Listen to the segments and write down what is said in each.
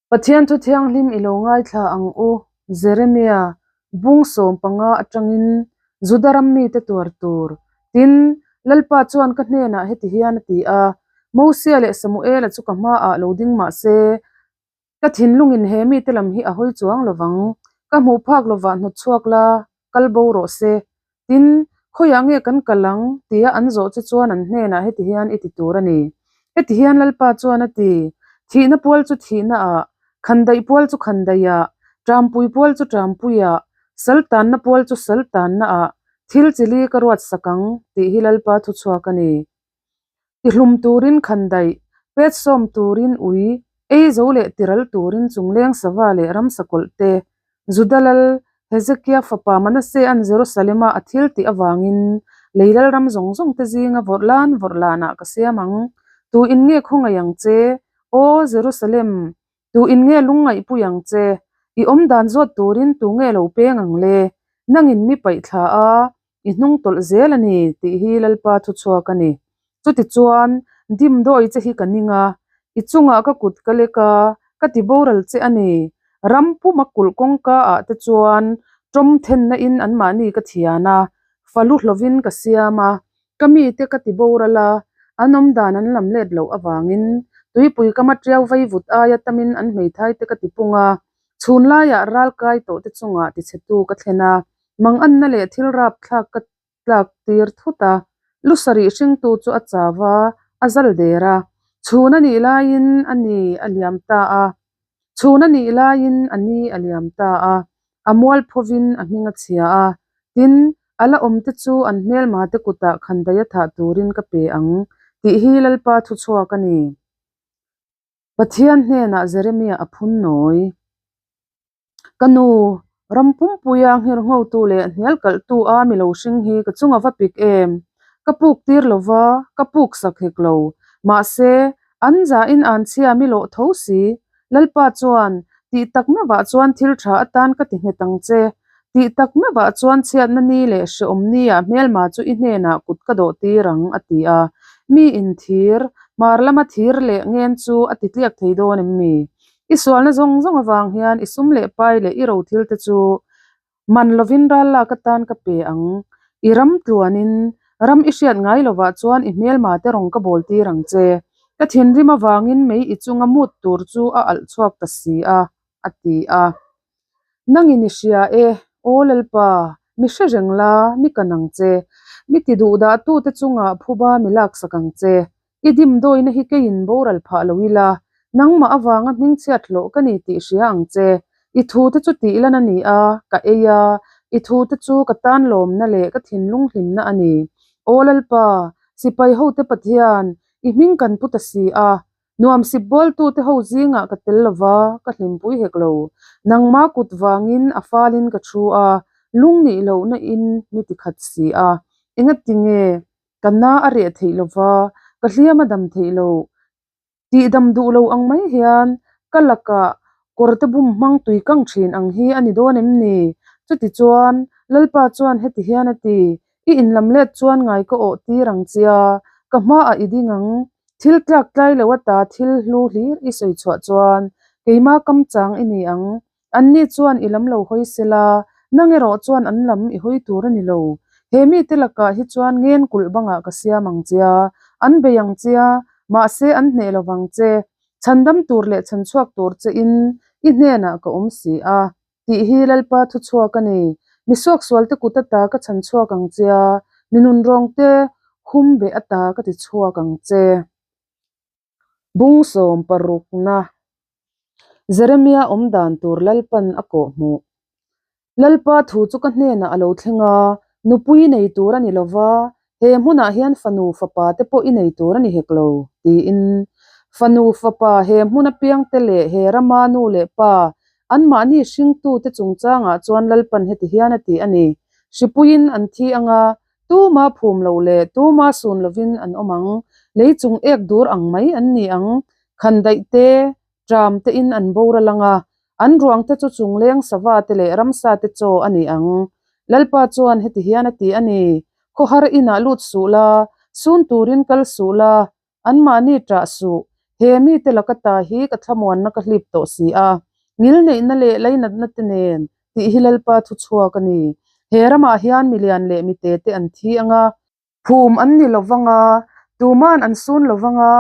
Pathian thu thianghlim i lo ngaithla ang u, Jeremia, bung 15 atangin Juda ram mite tuar tur. Tin, Lalpa chuan ka hnenah heti hian a ti a, Mosia leh Samuela chu ka hmaah lo ding mah se, ka thinlungin he mite lam hi a hawi chuang lo vang. Ka hmuh phak lovah hnawt chhuak la, kal bo rawh se. Tin, khawiah nge kan kal ang? tia an zawh che chuan an hnenah heti hian i ti tur a ni. Heti hian Lalpa chuan a ti, Thihna pual chu thihnaah, khandaih pual chu khandaiah, ṭampui pual chu ṭampuiah, saltanna pual chu saltannaah, thil chi li ka ruat sak ang, tih hi Lalpa thuchhuak a ni. Tihlum turin khandaih, pet sawm turin ui, ei zo leh tiral turin chungleng sava leh ramsa kawlh te, Juda lal Hezekia fapa Manasea'n Jerusalema a thil tih avangin lei lalram zawng zawng te zinga vawrh lan vawrh lanah ka siam ang. Tu in nge khawngaih ang che? Aw Jerusalem, tu in nge lungngaihpui ang che? I awmdan zawt turin tu nge lo peng ang le? Nangin mi paih thla a, I hnung tawlh zel a ni tih hi Lalpa thuchhuak a ni. Chutichuan, dimdawi che hi ka ning a, i chungah ka kut ka lek a, ka ti boral che a ni. Ram puma kulh kawngka ah te chuan tawm thenna in anmahni ka thian a, falu hlovin ka siam a, ka mite ka ti boral a, an awmdan an lam let loh avangin tuipui kama tiau vaivut aia tamin an hmeithai te ka ti pung a, chhun laiah ral kai tawh te chungah tichhetu ka thlen a, Manganna leh thil rapthlak ka tlak tir thut a, lu sarih hringtu chu a chau a, a zal der a. Chhun a nih laiin a ni a liam ta a, chhun a nih laiin a ni a liam ta a, a mual phovin a hming a chhia a, tin, a la awmte chu an hmelmate kutah khandaih a thah turin ka pe ang, tih hi Lalpa thuchhuak a ni. Pathian hnenah Jeremia a phun nawi. Ka nu, ram pumpuia nghirnghotu leh hnial kalhtu a mi lo hring hi ka chunga va pik em? Ka puk tir lo va, ka puk sak hek lo. Mahse, an zahin an chhia mi lawh tho si. Lalpa chuan, Tih tak meuhah chuan thil tha atan ka ti nghet ang che. Tih tak meuhah chuan chhiatna ni leh hrehawm nia hmelma chu i hnenah kut ka dawh tir ang, a ti a. Mi inthir, hmar lama thir leh ngen chu a ti tliak thei dawn em mi? I sualna zawng zawng avang hian i sum leh pai leh i rothil te chu man lovin ral lak atan ka pe ang. I ram tluanin ram i hriat ngai lovah chuan i hmelma te rawn ka bawl tir ang che. Ka thinrim avangin mei i chunga mut tur chu a alh chhuak ta si a, a ti a. Nangin i hria e, Aw Lalpa, mi hre reng la, mi kan ang che. Mi ti duhdah tute chungah phuba mi laksak ang che. I dimdawina hi keiin boral phah lo ila, nangmah avanga hmingchhiat hlawh ka ni tih hria ang che. I thute chu tih lan a ni a, ka ei a, i thute chu ka tan lawmna leh ka thinlung hlimna a ni. Aw Lalpa, sipai hote Pathian, i hming kan pu ta si a, nuam sip bawltute ho zingah ka tel lo va, ka hlimpui hek lo. Nangma kut vangin a falin ka thu a, lung nih lohna in mi ti khat si a. Engatinge? Ka na a reh theih lo va, ka hliam a dam theih lo. Tih dam duh lo ang mai hian ka lakah kawrte bum hmang tui kang thin ang hi a ni dawn em ni? Chutichuan, Lalpa chuan heti hian a ti, I inlam let chuan ngai ka awh tir ang chia, ka hmaah i ding ang. Thil tlak tlai lo ata thil hlu hlir i sawi chhuah chuan keima kam chang i ni ang. Anni chuan i lam lo hawi sela, nang erawh chuan an lam i hawi tur a ni lo. He mite lakah hi chuan ngen kulh bangah ka siam ang che a, an bei ang che a, mahse an hneh lo vang che. Chhandam tur leh chhanchhuak tur che in i hnenah ka awm si a, tih hi Lalpa thuchhuak a ni. Mi suaksualte kut ata ka chhanchhuak ang che a, mi nunrawngte hum beh ata ka tichhuak ang che. Bung 16na Jeremia awm dan tur Lalpan a kawh hmuh. Lalpa thu chu ka hnenah a lo thleng a, nupui nei tur a ni lo va, he hmunah hian fanu fapa te pawh i nei tur a ni hek lo, tiin. Fanu fapa he hmun apiangte leh he rama nu leh pa anmahni hringtute chungchangah chuan Lalpan heti hian a ti a ni, Hripuiin an thi anga Tuma phum lo leh tuma sun lovin an awm ang, lei chung ek dur ang mai an ni ang. Khandaih te, ṭam te in an boral ang a, an ruang te chu chungleng sava te leh ramsa te chaw a ni ang. Lalpa chuan heti hian a ti a ni, Khawhar inah lut suh la, sun turin kal suh la, Anmahni ṭah suh. He mite laka ta hi ka thlamuanna ka hlip tawh si a, ngilneihna leh lainatna te nen tih hi Lalpa thu chhuak a ni. He ramah hian milian leh mite te an thi ang a, phum an ni lo vang a, tuman an sun lo vang a,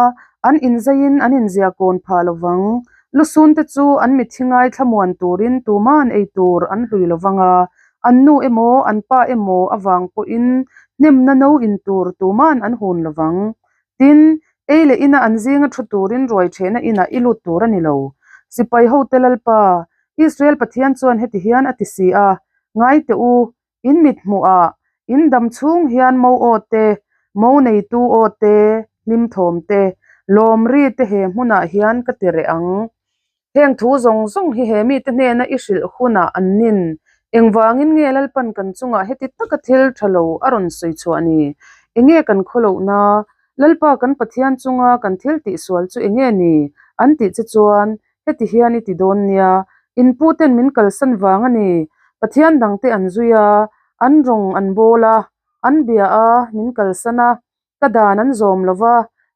an inzaiin an inzia kawn phah lo vang. Lusun te chu an mithi ngai thlamuan turin tuman ei tur an hlui lo vang a, an nu emaw an pa emaw avang pawhin hnemna no in tur tuman an hun lo vang. Tin, ei leh ina an zinga thu turin ruai thehna inah i lut tur a ni lo. Sipai hote Lalpa, Israel Pathian chuan heti hian a ti si a, Ngai teh u, in mit hmuhah, in dam chhung hian mo aw te, mo neitu aw te, hlim thawm te, lawm ri te he hmunah hian ka ti reh ang. Heng thu zawng zawng hi he mite hnena i hrilh hunah an nin. Engvangin nge Lalpan kan chungah heti taka thil tha lo a rawn sawi chhuah ni? Enge kan khawlohna? Lalpa kan Pathian chunga kan thil tihsual chu enge ni? An tih che chuan heti hian i ti dawn nia, In puten min kalsan vang a ni. Pathian dangte an zui a, an rawng an bawl a, an bia a, min kalsan a. Ka dan an zawm lo va,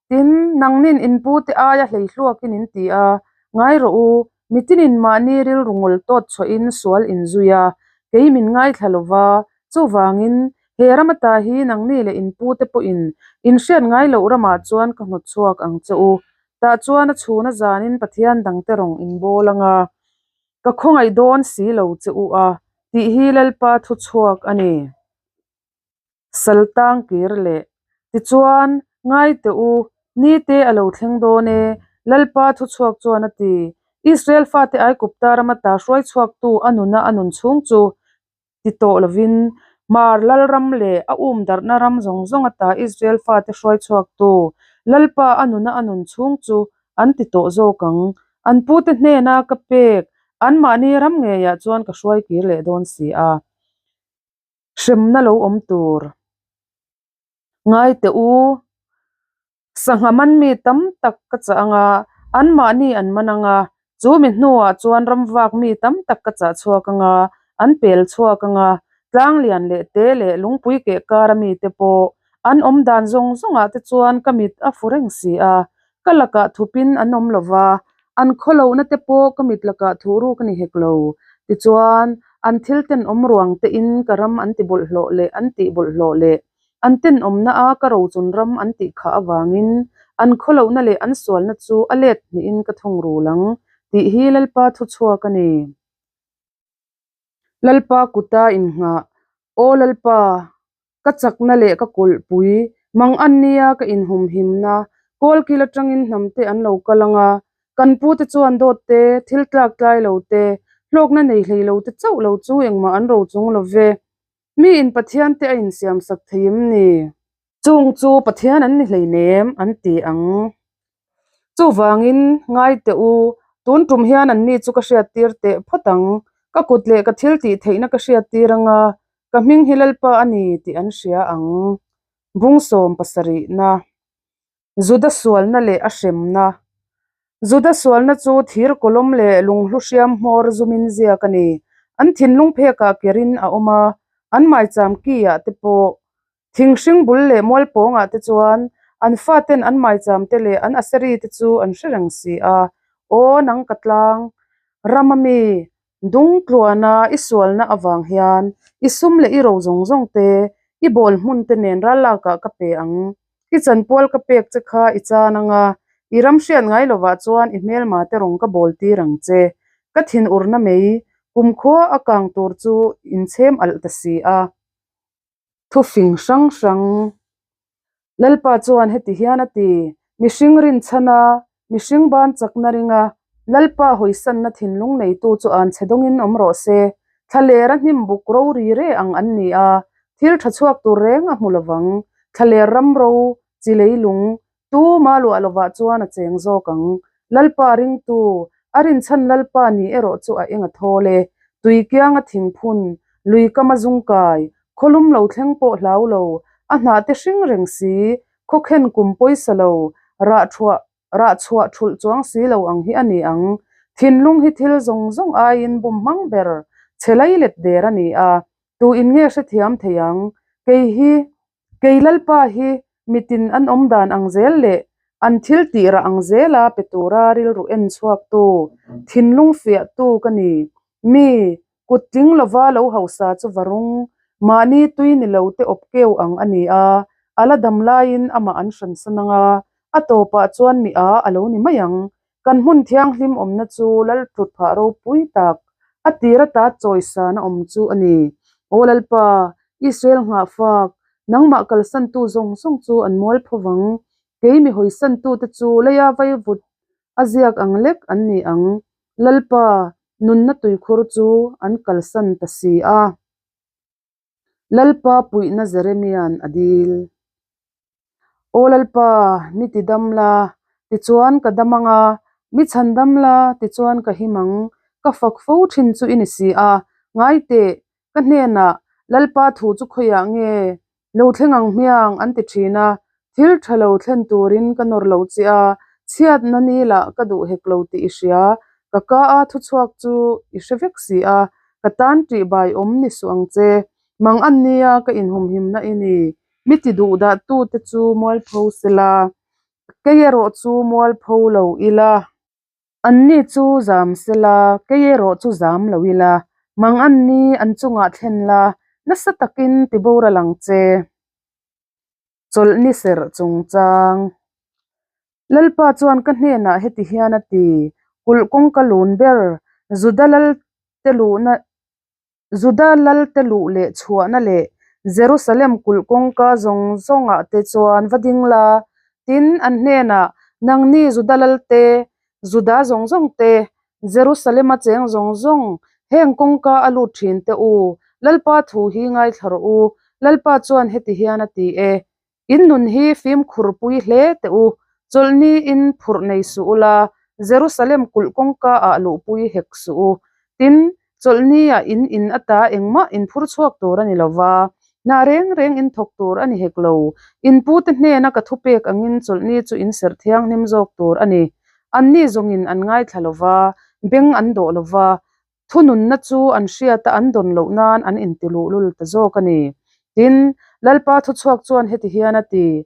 tin, nangnin in pute aia hleihluakin in ti a, ngai rawh u, mitinin mahni rilru ngawl tawt chhuahin sual in zui a, kei min ngaithla lo va, chuvangin, he ram ata hi nangni leh in pute pawhin in hriat ngai loh ramah chuan ka hnawt chhuak ang che u. Tah chuan a chhun a zanin Pathian dangte rawng in bawl ang a, ka khawngaih dawn si lo che u a, tih hi Lalpa thu chhuak a ni. Sal tang kir leh. Tichuan, ngai teh u, ni te a lo thleng dawn e, Lalpa thuchhuak chuan a ti. Israel fate Aigupta rama ta hruai chhuaktu a nuna a nun chhung chu ti tawh lovin, Hmar Lalram leh a um darhna ram zawng zawng ata Israel fate hruai chhuaktu Lalpa a nuna a nun chhung chu an ti tawh zawk ang. An pute hnena ka pek anmahni ram ngeiah chuan ka hruai kir leh dawn si a. Hremna lo awm tur. Ngai teh u, sangha man mi tam tak ka chah ang a, anmahni an man ang a, chu mi hnuah chuan ram vak mi tam tak ka chah chhuak ang a, an pel chhuak ang a, tlang lian leh te leh lungpui keh kara mite pawh an awm dan zawng zawngah te chuan ka mit a fu reng si a, ka lakah thupin an awm lo va, An khawlohna te pawh ka mit lakah thuh ruk a ni hek lo. Tichuan, an thil tenawm ruang tein ka ram an ti bawlhhlawh leh an tih bawlhhlawh leh an tenawmna a ka rochun ram an tih khah avangin an khawlohna leh an sualna chu a let hnihin ka thung rul ang, tih hi Lalpa thuchhuak a ni. Lalpa kuta innghah, Aw Lalpa, ka chakna leh ka kulhpui, mang an nia ka inhumhimna, kawlkil atangin hnamte an lo kal ang a, kan pute chuan dawt te, thil tlak tlai lo te, hlawkna nei hlei lo te chauh lo chu engmah an ro chung lo ve. Miin Pathian te a insiamsak thei em ni? Chung chu Pathian an ni hleinem an ti ang. Chuvangin, ngai teh u, tun tum hian anni chu ka hriattir teh phawt ang. Ka kut leh ka thil tih theihna ka hriattir ang a, ka hming hi Lalpa a ni tih an hria ang. Bung sawm pasarihna. Juda sualna leh a hremna. Juda sualna chu thir kawlawm leh lunghlu hriam hmawr zumin ziak a ni. An thinlung phekah kerin a awm a, an maicham ki-ah te pawh Thing hring bul leh mual pawngah te chuan an faten an maicham te leh an asari te chu an hre reng si a, Aw nang ka tlang, ram a mi, dung tluana i sualna avang hian i sum leh i ro zawng zawng te, i bawl hmun te nen ral lakah ka pe ang. I chanpual ka pek che kha i chan ang a, i ram hriat ngai lovah chuan i hmelma te rawng ka bawl tir ang che. Ka thinurna mei, kumkhua a kang tur chu inchhem alh ta si a. Thufing hrang hrang. Lalpa chuan heti hian a ti, Mihring rinchhana, mihring ban chakna ringa, Lalpa hawisanna thinlung neitu chu an chhe dawngin awm rawh se. Thlaler a hnim buk ro ri re ang an ni a, thil tha chhuak tur reng a hmu lovang. Thlaler ram ro, chi leilung, tuma luah lovah chuan a cheng zawk ang. Lalpa ringtu, a rinchhan Lalpa ni erawh chu a eng a thawl e. Tui kianga thingphun, lui kama zungkai, khawlum lo thleng pawh hlau lo, a hnah te hring reng si, khawkhen kum pawisa lo, rah thuah rah chhuah thulh chuang si lo ang hi a ni ang. Thinlung hi thil zawng zawng aiin bum hmang ber chhe lai let der a ni a, tu in nge hrethiam thei ang? Kei hi Kei Lalpa hi mitin an awm dan ang zel leh An thil tih rah ang zela pe tura rilru en chhuaktu, thinlung fiahtu ka ni. Mi, kut tling lova lo hausa chu varung, mahni tui ni lo te awp keu ang a ni a, a la dam laiin amah an hransan ang a, a tawpah chuan mi a a lo ni mai ang. Kan hmun thianghlim awmna chu Lal thutphah ropui tak, a tir ata chawisana awm chu a ni. Aw Lalpa, Israel nghahfak, nangmah kalsantu zawng zawng chu an mual pho vang. Kei mi hawisantute chu leia vaivut a ziak ang lek an ni ang. Lalpa, nunna tuikhur chu an kalsan ta si a. Lalpa puihna Jeremia'n a dil. Aw Lalpa, mi ti dam la, tichuan ka dam ang a, mi chhan dam la, tichuan ka him ang, ka fak fo thin chu i ni si a. Ngai teh, ka hnenah, Lalpa thu chu khawiah nge lo thleng ang hmiang an ti thin a, thil tha lo thlen turin ka nawr lo che a, chhiatna ni lah ka duh hek lo tih i hria, ka ka a thuchhuak chu i hre vek si a, ka tan tih bai awm ni suh ang che, mang an nia ka inhumhimna i ni, mi ti duh dah tute chu mualpho sela, kei erawh chu mualpho lo ila. Anni chu zam sela, kei erawh chu zam lo ila, mang anni an chungah thlen la, nasa takin ti boral ang che. Chawlhni serh chungchang. Lalpa chuan ka hnenah heti hian a ti, Kulh kawngka lun ber, Juda lal te luhna Juda lalte luh leh chhuahna leh Jerusalem kulh kawngka zawng zawngah te chuan va ding la, tin, an hnenah, Nangni Juda lalte, Juda zawng zawng te, Jerusalema cheng zawng zawng, heng kawngka a lut thin te u, Lalpa thu hi ngaithla rawh u, Lalpa chuan heti hian a ti e, In nun hi fimkhur pui hle teh u, chawlhni in phurh nei suh u la, Jerusalem kulh kawngka ah luhpui hek suh u. Tin, chawlhni ah in in ata engmah in phur chhuak tur a ni lo va, hna reng reng in thawk tur a ni hek lo. In pute hnena ka thupek angin chawlhni chu in serh thianghlim zawk tur a ni. Anni zawngin an ngaithla lo va, beng an dawh lo va, Thununna chu an hriata an dawn loh nan an intiluhlul ta zawk a ni. Tin, Lalpa thuchhuak chuan heti hian a ti,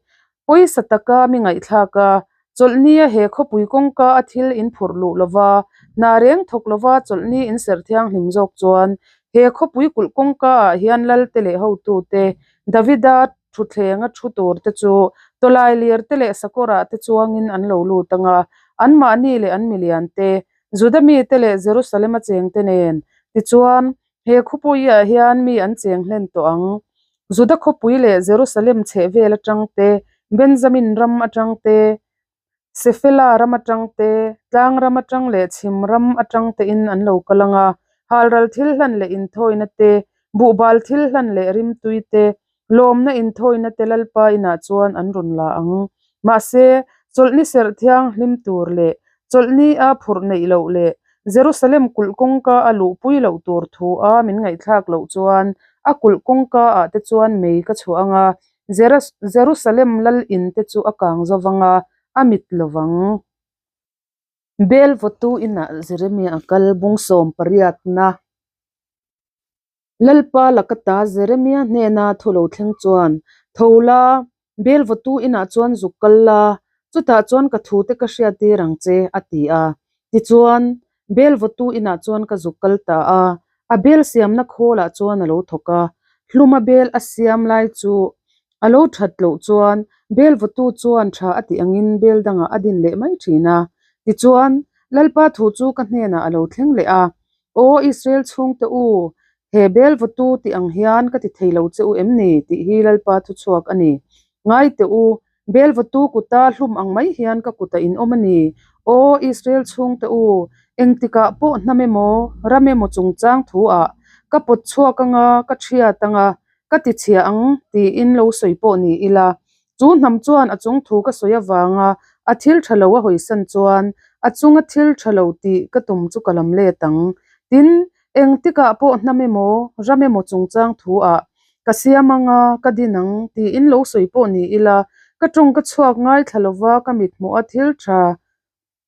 Pawisa taka mi ngaihthlak a, chawlhnia he khawpui kawngka a thil in phurh luh lova, hna reng thawk lova chawlhni in serh thianghlim zawk chuan, he khawpui kulh kawngka ah hian Lalte leh hotute, Davida thuthlenga thu tur te chu tawlailir te leh sakawrah te chuangin an lo lut ang a, anmahni leh an milian te, Juda mite leh Jerusalem-a chengte nen. Tichuan, he khawpuiah hian mi an cheng hlen tawh ang. Juda khawpui leh Jerusalem chhehvel atang te, Benjamin ram atang te, Sefela ram atang te, tlang ram atang leh chhim ram atang tein an lo kal ang a, halral thil hlan leh inthawina te, buhbal thil hlan leh rimtui te, Lawmna inthawina te Lalpa inah chuan an rawn la ang. Mahse, chawlhni serh thianghlim tur leh chawlhni a phurh neih loh leh Jerusalem kulh kawngka a luhpui loh tur thu a min ngaihthlak loh chuan a kulh kawngka ah te chuan mei ka chhuah ang a, Jerusalem lal in te chu a kang zo vang a, a mit lo vang. Bel vawtu inah Jeremia a kal bung sawmpariatna. Lalpa laka ta Jeremia hnena thu lo thleng chuan, Tho la, Bel vawtu inah chuan zuk kal la, chutah chuan ka thute ka hriattir ang che, a ti a. Tichuan, Bel vawtu inah chuan ka zuk kal ta a, a bel siamna khawlah chuan a lo thawk a. Hluma bel a siam lai chu a lo that loh chuan bel vawtu chuan tha a tih angin bel dangah a din leh mai thin a. Tichuan, Lalpa thu chu ka hnenah a lo thleng leh a, Aw Israel chhungte u, he bel vawtu tih ang hian ka ti thei lo che u em ni? tih hi Lalpa thuchhuak a ni. Ngai teh u, bel vawtu kuta hlum ang mai hian ka kutah in awm a ni. Aw Israel chhungte u, engtikah pawh hnam emaw, ram emaw chungchang thuah ka pawt chhuak anga ka thiat anga ka ti chhia ang tiin lo sawi pawh ni ila, Chu hnam chuan a chung thu ka sawi avanga a thil tha lo a hawisan chuan a chunga thil tha lo tih ka tum chu ka lam let ang. Tin, engtikah pawh hnam emaw, ram emaw chungchang thu ah ka siam anga ka din ang tiin lo sawi pawh ni ila, ka tawng ka chhuak ngaithla lova ka mithmuh a thil tha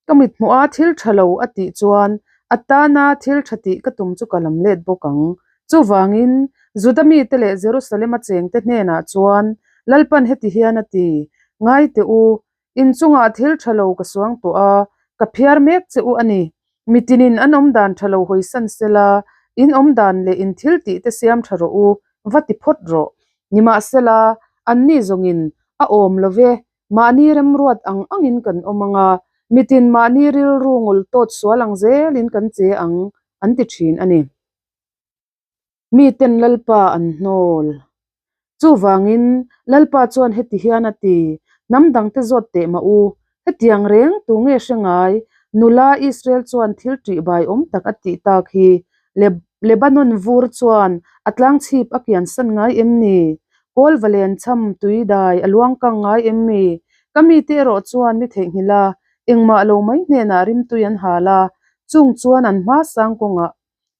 Ka mithmuh a thil tha lo a tih chuan a tana thil tha tih ka tum chu ka lam let bawk ang. Chuvangin, Juda mite leh Jerusalem-a chengte hnenah chuan Lalpan heti hian a ti, Ngai teh u, In chungah thil tha lo ka suang tawh a, ka phiar mek che u a ni. Mitinin an awm dan tha lo hawisan sela, in awm dan leh in thil tih te siam tha rawh u, va ti phawt rawh. Nimahsela, anni zawngin a awm lo ve, mahni remruat ang angin kan awm ang a, mitin mahni rilru ngul tawt sual ang zelin kan che ang, an ti thin a ni. Miten Lalpa an hnawl. Chuvangin, Lalpa chuan heti hian a ti, Hnam dangte zawt teh mah u, hetiang reng tu nge hre ngai? Nula Israel chuan thil ṭihbai awm tak a tih tak hi. Lebanon vur chuan a tlangchhip a kiansan ngai em ni? Kawl va len cham tui dai a luang kang ngai em mi? Ka mite erawh chuan mi theihnghilh a, engmah lo mai hnenah rimtui an hal a, chung chuan an hma sang kawngah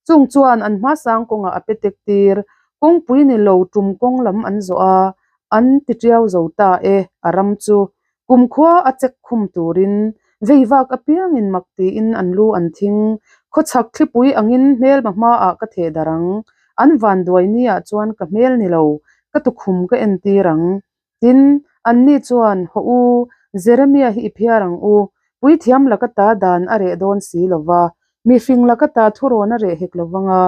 Chung chuan an hmasang kawngah a pe tek tir. Kawngpui ni lo tum kawng lam an zawh a, an ti tiau zo ta e, a ram chu. Kumkhua a chek khum turin vei vak apiangin mak tiin an lu an thing. Khawchhak thlipui angin hmelma hmaah ka theh darh ang. An vanduai niah chuan ka hmel ni lo, ka tukhum ka entir ang. Tin, anni chuan, Hawh u, Jeremia hi i phiar ang u, puithiam laka ta dan a reh dawn si lo va, mihring laka ta thurawn a reh hek lo vang a,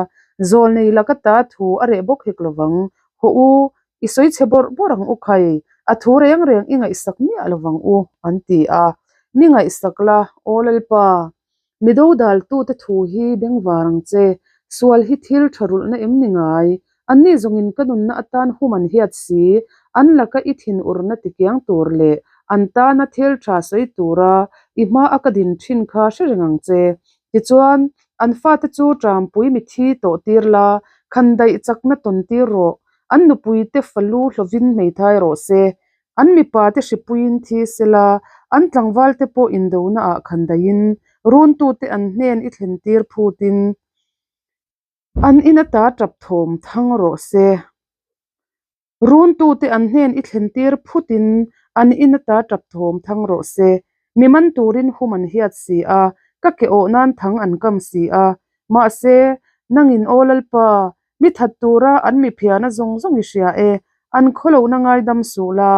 zawlnei laka ta thu a reh bawk hek lo vang. Hawh u, i sawi chhe bawrh bawrh ang u khai, a thu reng reng i ngaihsak miah lo vang u, an ti a. Mi ngaihsak la, Aw Lalpa, Mi dodaltute thu hi bengvar ang che, sual hi thil tha rulhna em ni ngai? Anni zawngin ka nunna atan hum an hiat si, an laka i thinurna tikiang tur leh an tana thil tha sawi tura i hma a ka din thin kha hre reng ang che. Tichuan, an fate chu ṭampui mithi tawh tir la, khandaih chakna tawn tir rawh, an nupuite falu hlawvin hmeithai rawh se. An mipate hripuiin thi sela, an tlangvalte pawh indonaah khandaiin, runtute an hnen i thlentir phutin an in ata tap thawm thang rawh se. Runtute an hnen i thlentir phutin an in ata tap thawm thang rawh se. Mi man turin hum an hiat si a, ka ke awh nan thang an kam si a. Mahse, nangin Aw Lalpa, Mi that tura an mi phiana zawng zawng i hria e, an khawlohna ngaidam suh la,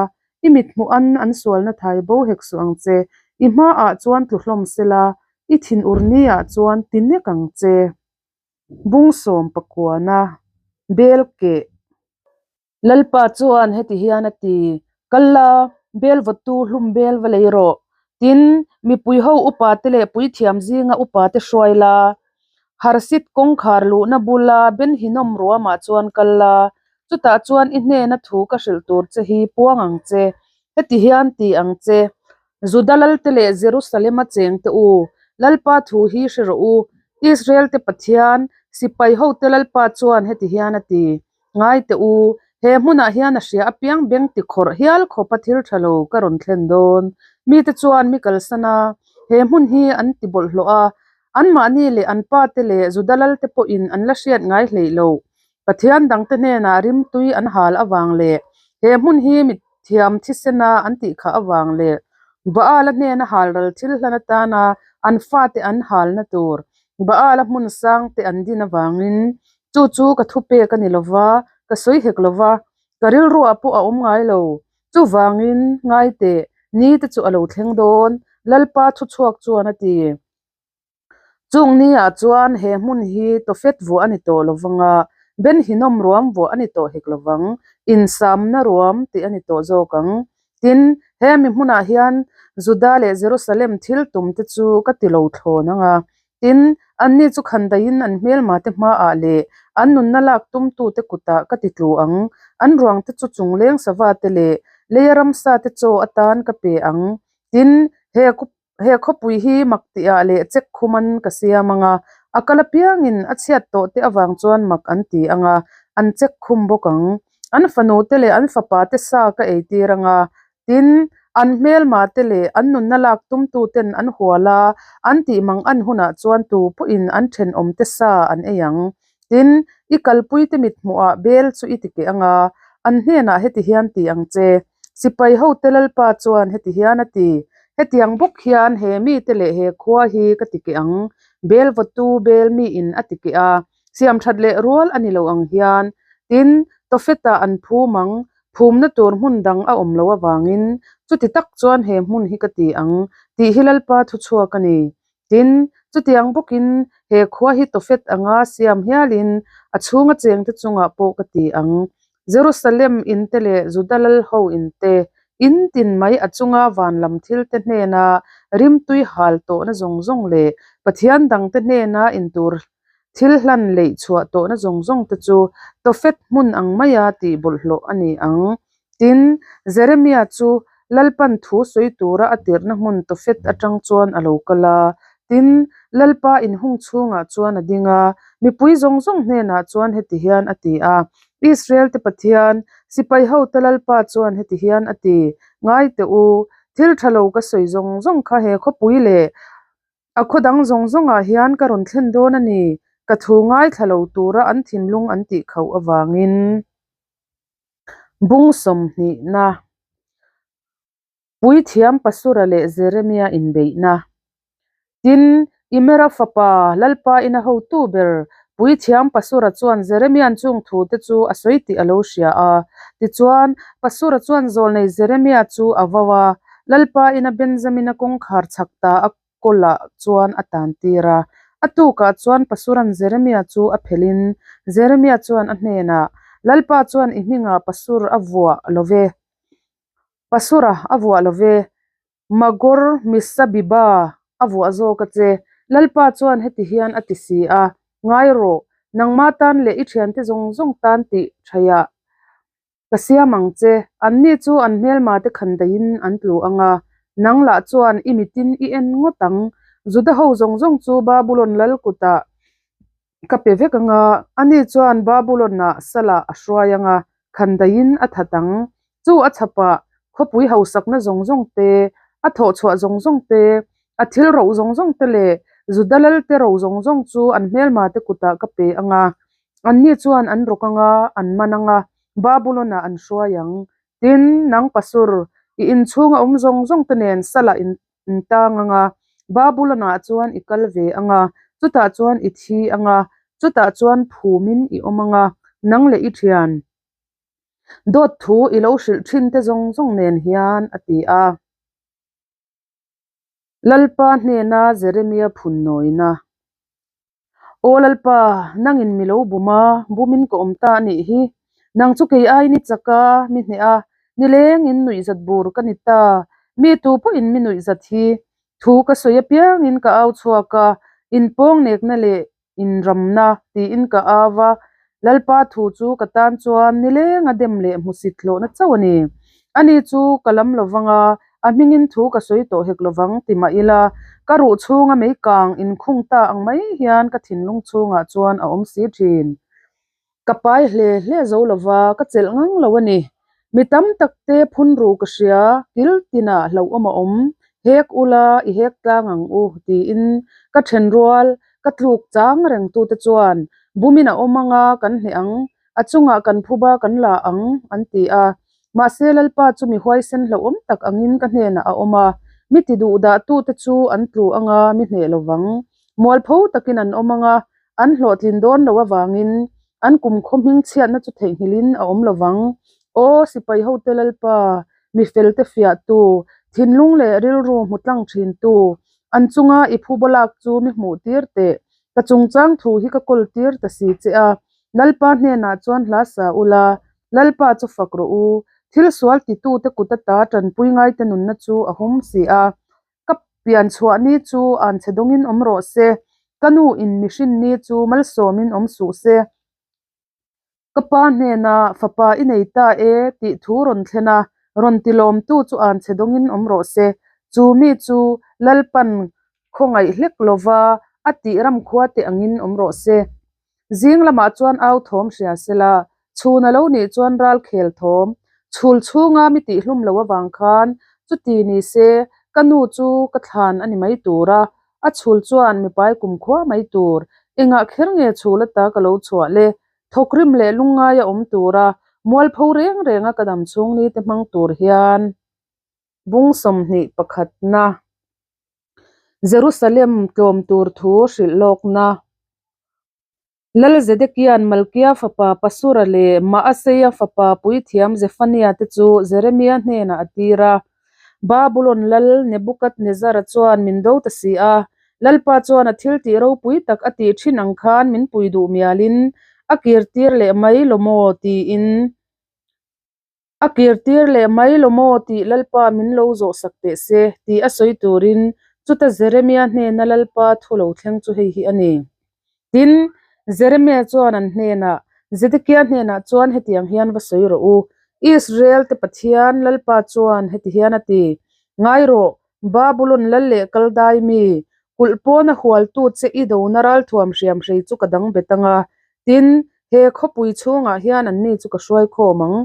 i mithmuh an an sualna thai bo hek suh ang che, i hmaah chuan tlu hlawm sela, i thinur niah chuan ti nek ang che. Bungsawm pakuana bel keh. Lalpa chuan heti hian a ti, Kal la, bel vawtu hlum bel va lei rawh. Tin, mipui ho upate leh puithiam zinga upate hruai la, Harsit kawngkhar luhna bula Ben Hinnom ruamah chuan kal la, chutah chuan i hnena thu ka hrilh tur che hi puang ang che. Heti hian ti ang che, Juda lalte leh Jerusalema chengte u, Lalpa thu hi hre rawh u. Israelte Pathian, sipai hote Lalpa chuan heti hian a ti, Ngai teh u, he hmunah hian a hria apiang beng ti khawrh hial khawpa thil tha lo ka rawn thlen dawn. Mite chuan mi kalsan a, he hmun hi an ti bawlhhlawh a, anmahni leh an pate leh Juda lalte pawhin an la hriat ngai hleih lo. Pathian dangte hnenah rimtui an hal avang leh he hmun hi mithiam thisena an tih khah avang leh Baala hnena halral thil hlan atana an fate an halna tur Baala hmun sangte an din avangin Chu chu ka thupek a ni lo va, ka sawi hek lo va, ka rilruah pawh a awm ngai lo. Chuvangin, ngai teh, ni te chu a lo thleng dawn, Lalpa thuchhuak chuan a ti. Chung niah chuan he hmun hi Tofet vuah a ni tawh lo vang a, Ben Hinnom ruam vuah a ni tawh hek lo vang, insamna ruam tih a ni tawh zawk ang. Tin, he mi hmunah hian Juda leh Jerusalem thil tum te chu ka ti lo thlawn ang a, Tin, anni chu khandaiin an hmelmate hmaah leh an nunna lak tumtute kutah ka ti tlu ang. An ruangte chu chungleng savate leh leia ramsate chaw atan ka pe ang. Tin, he he khawpui hi mak tihah leh chek khuman ka siam ang a, a kal apiangin a chhiat tawhte avang chuan mak an ti ang a, an chek khum bawk ang. An fanute leh an fapate sa ka eitir ang a, Tin, an hmelmate leh an nunna lak tumtuten an hual a, an tih mang an hunah chuan tu pawhin an thenawmte sa an ei ang. Tin, i kalpuite mithmuhah bel chu i ti keh ang a, an hnenah heti hian ti ang che. Sipai hote Lalpa chuan heti hian a ti, Hetiang bawk hian he mite leh he khua hi ka ti keh ang, bel vawtu bel miin a ti keh a, siamthat leh rual a ni lo ang hian. Tin, Tofet-ah an phum ang. Phumna tur hmun dang a awm loh avangin chuti tak chuan he hmun hi ka ti ang tih hi Lalpa thuchhuak a ni. Tin, chutiang bawkin he khua hi Tofet anga siam hialin a chhunga chengte chungah pawh ka ti ang. Jerusalem inte leh Juda lalho inte, in tin mai a chunga van lam thilte hnena rimtui hal tawhna zawng zawng leh Pathian dangte hnena intur thil hlan leih chhuah tawhna zawng zawng te chu Tofet hmun ang maia tih bawlhhlawh a ni ang. Tin, Jeremia chu Lalpan thu sawi tura a tirhna hmun Tofet atang chuan a lo kal a. Tin, Lalpa inhung chhungah chuan a ding a, mipui zawng zawng hnenah chuan heti hian a ti a, Israel-te Pathian, sipai hote Lalpa chuan heti hian a ti, Ngai teh u, thil tha lo ka sawi zawng zawng kha he khawpui leh A khaw dang zawng zawngah hian ka rawn thlen dawn a ni, ka thu ngaithla lo tura an thinlung an tih khauh avangin. Bung sawmhnihna, Puithiam Pasura leh Jeremia inbeihna. Tin, Imera fapa, Lalpa ina hotu ber, Puithiam Pasura chuan Jeremia'n chung thute chu a sawi tih a lo hria a. Tichuan, Pasura chuan zawlnei Jeremia chu a vau a, Lalpa ina Benjamina kawngkhar chhak ta a kawlah chuan a tan tir a. A tukah chuan Pasura'n Jeremia chu a phelhin, Jeremia chuan a hnenah, Lalpa chuan i hmingah Pasur a vuah lo ve, Pasura a vuah lo ve, Magor Misabiba a vuah zawk a che. Lalpa chuan heti hian a ti si a, Ngai rawh, nangma tan leh i thiante zawng zawng tan tih thaiah ka siam ang che. Anni chu an hmelma te khan daihin an tlu ang a, nang lah chuan i mitin i en ngawt ang. Juda ho zawng zawng chu Babulon lal kutah ka pe vek ang a, ani chuan Babulon-ah salah a hruai ang a, khan daihin a that ang. Chu a chhapah khawpui hausakna zawng zawng te, a thawhchhuah zawng zawng te, a thil roh zawng zawng te leh Juda lalte ro zawng zawng chu an hmelma te kutah ka pe ang a, anni chuan an rawk ang a, an man ang a, Babulon-ah an hruai ang. Tin, nang Pasur, i inchhunga awm zawng zawng te nen salah in tang ang a, Babulon-ah chuan i kal ve ang a, chutah chuan i thi ang a, chutah chuan phumin i awm ang a, nang leh i thian. Dawt thu i lo hrilh thin te zawng zawng nen hian, a ti a. Lalpa hnena Jeremia phun nawina. Aw Lalpa, nangin mi lo bum a, bumin ka awm ta a nih hi. Nang chu kei aiin i chak a, mi hneh a, nilengin nuihzat bur ka ni ta. Mi tu pawhin mi nuihzat hi. Thu ka sawi apiangin ka au chhuak a, inpawngnekna leh inramna tiin ka au a, Lalpa thu chu ka tan chuan nilenga dem leh hmusit hlawhna chauh a ni. Ani chu ka lam lovang a, a hmingin thu ka sawi tawh hek lovang ti mah ila, ka ruh chhunga mei kang inkhung ta ang mai hian ka thinlung chhungah chuan a awm si thin. Ka pai hle hle zo lova, ka chelh ngang lo a ni. Mi tam tak te phun ru ka hria, kil tinah hlauhawm a awm, hek ula i hek tlang ang u tiin ka then rual, ka tluk chang reng tute chuan bumin a awm anga kan hneh ang, a chungah kan phuba kan la ang an ti a. Mahse Lalpa chu mi huaisen hlauhawm tak angin ka hnenah a awm a, mi ti duh dah tute chu an tlu anga mi hneh lovang. Mualpho takin an awm anga An hlawhtlin dawn lo avangin an kumkhaw hming chhiatna chu theihnghilhin a awm lo vang. Aw sipai hote Lalpa, mi felte fiahtu, thinlung leh rilru hmu tlang thintu, an chunga i phuba lak chu mi hmuh tir teh. Ka chungchang thu hi ka kawl tir ta si che a, Lalpa hnenah chuan hla sa ula, Lalpa chu fak rawh u. Thil sual titute kut ata tanpui ngaite nunna chu a hum si a. Ka pian chhuah ni chu an chhe dawngin awm rawh se, ka nu in mihrin ni chu malsawmin awm suh se. Ka pa hnenah fapa i nei ta e tih thu rawn thlen a, rawn ti lawmtu chu an chhe dawngin awm rawh se. Chu mi chu Lalpan khawngaih hlek lova a tih ramkhua te angin awm rawh se. Zing lamah chuan au thawm hria sela, chhun a lo nih chuan ral khel thawm, chhul chhunga mi tihhlum lo avang khan chuti ni se ka nu chu ka thlan a ni mai tur a, a chhul chuan mipai kumkhua mai tur, engah kher nge chhul ata ka lo chhuah le, thawkrim leh lungngaia awm tura mualpho reng renga ka dam chhung ni te hmang tur hian bung 21 na. Jerusalem tlawm tur thu hrilh lawkna. Lal Zedekia'n Malkia fapa Pasura leh Maaseia fapa puithiam Zefania te chu Jeremia hnenah a tir a. Babulon lal Nebukadnezara chuan min do ta si a, Lalpa chuan a thiltih ropui tak a tih thin ang khan min pui duh mialin a kirtir leh mai lo maw tiin A kirtir leh mai lo maw tih Lalpa min lo zawhsak teh se tih a sawi turin chuta Jeremia hnena Lalpa thu lo thleng chu hei hi a ni. Tin, Jeremia chuan an hnenah, Zedekia hnenah chuan hetiang hian va sawi rawh u, Israel te Pathian Lalpa chuan heti hian a ti, Ngai rawh, Babulon lal leh Kaldai mi, kulh pawna hualtu che i dona ralthuam hriamhrei chu ka dang bet ang a, Tin, he khawpui chhungah hian anni chu ka hruai khawm ang.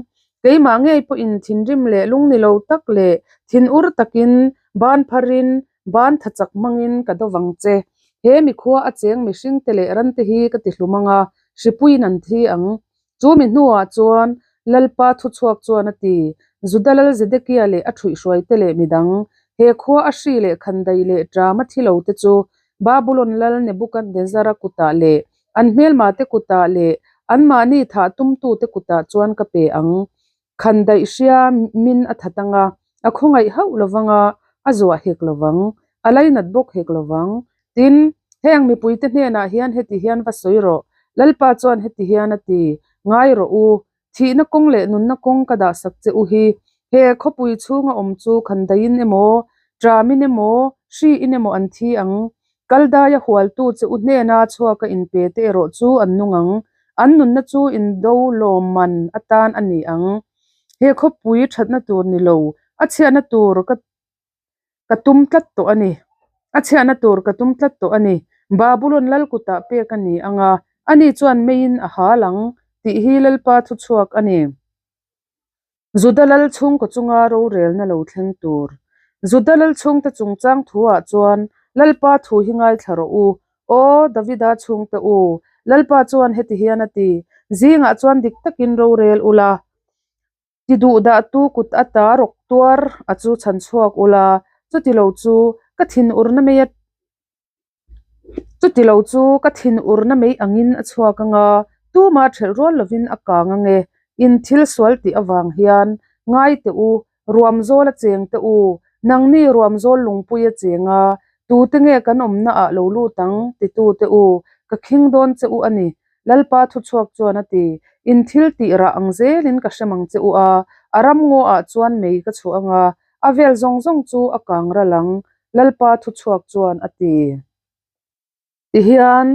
Keimah ngei pawhin thinrim leh lungni lo tak leh thinur takin ban pharin, ban tha chak hmangin ka do vang che. He mikhua a cheng mihringte leh rante hi ka ti hlum ang a, hripuiin an thi ang. Chu mi hnuah chuan Lalpa thuchhuak chuan a ti, Juda lal Zedekia leh a ṭhuihhruaite leh midang, he khua a hri leh khandai leh ṭam a thi lote chu Babulon lal Nebukadnezara kutah leh An hmelmate kutah leh anmahni thah tumtute kutah chuan ka pe ang. Khandaih hria min a that anga, a khawngaih hauh lovang a, a zuah hek lovang, a lainat bawk hek lovang. Tin, heng mipuite hnenah hian heti hian va sawi rawh, Lalpa chuan heti hian a ti, Ngai rawh u, Thihna kawng leh nunna kawng ka dahsak che u hi, he khawpui chhunga awm chu khandaiin emaw, ṭamin emaw, hriin emaw an thi ang. Kaldaia hualtu che u hnena chhuaka inpe te erawh chu an nung ang, an nunna chu indo lawmman atan a ni ang. He khawpui ṭhatna tur ni lo, a chhiatna tur ka Ka tum tlat tawh a ni. A chhiahna tur ka tum tlat tawh a ni. Babulon lal kutah pek a ni ang a, ani chuan meiin a hal ang, tih hi Lalpa thu chhuak a ni. Juda lal chhungkaw chunga rorelna lo thleng tur. Juda lal chhungte chungchang thuah chuan Lalpa thu hi ngaithla rawh u. Aw, Davida chhungte u, Lalpa chuan heti hian a ti, Zingah chuan dik takin rorel ula, Ti duh dah tu kut ata rawk tuar a chu chhan chhuak ula, chuti lo chu ka thin urna mei a chuti lo chu ka thin urna mei angin a chhuak anga tuma thelh rual lovin a kang ange, in thil sual tih avang hian ngai teh u, ruam zawl a cheng teh u, nangni ruam zawl lungpui a cheng a, tute nge kan awmna ah lo lut ang titu teh u, ka khing dawn che u a ni. Lalpa thuchhuak chuan a ti, In thil tih rah ang zelin ka hrem ang che u a, a ram ngaw ah chuan mei ka chhuah ang a, a vel zawng zawng chu a kang ral ang, Lalpa thuchhuak chuan a ti. Tihian,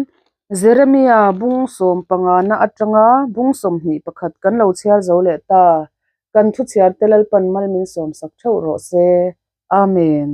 Jeremia bung sawm pangana atanga bung 21 kan lo chhiar zo leh ta, kan thuchhiarte Lalpan mal min sawmsak theuh rawh se. Amen.